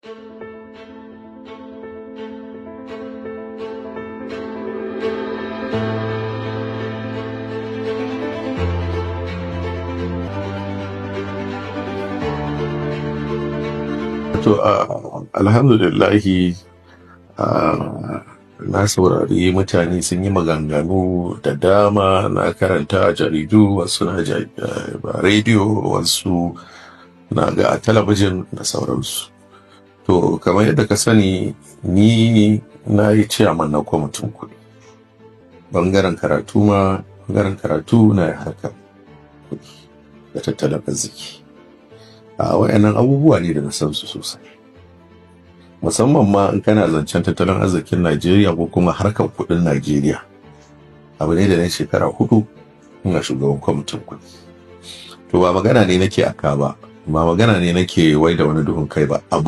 To, alhamdulillahi, na saurari mutane sun yi maganganu da dama, na karanta a jaridu, wasu na rediyo, wasu na ga a talabijin da sauransu. To, kamar yadda ka sani, ni na yi ciyaman na kwamitin kuɗi. Bangaren karatu ma, bangaren karatu na yi harkar kuɗi da tattalin arziki. A wayannan abubuwa ne da na san su sosai. Musamman ma in kana zancen tattalin arzikin Najeriya ko kuma harkar kuɗin Najeriya. Abu ne da na shekara 4 ina shugaban kwamitin kuɗi. To, ba magana ne nake aka ba, ba magana ne nake wai da wani duhun kai ba. Abu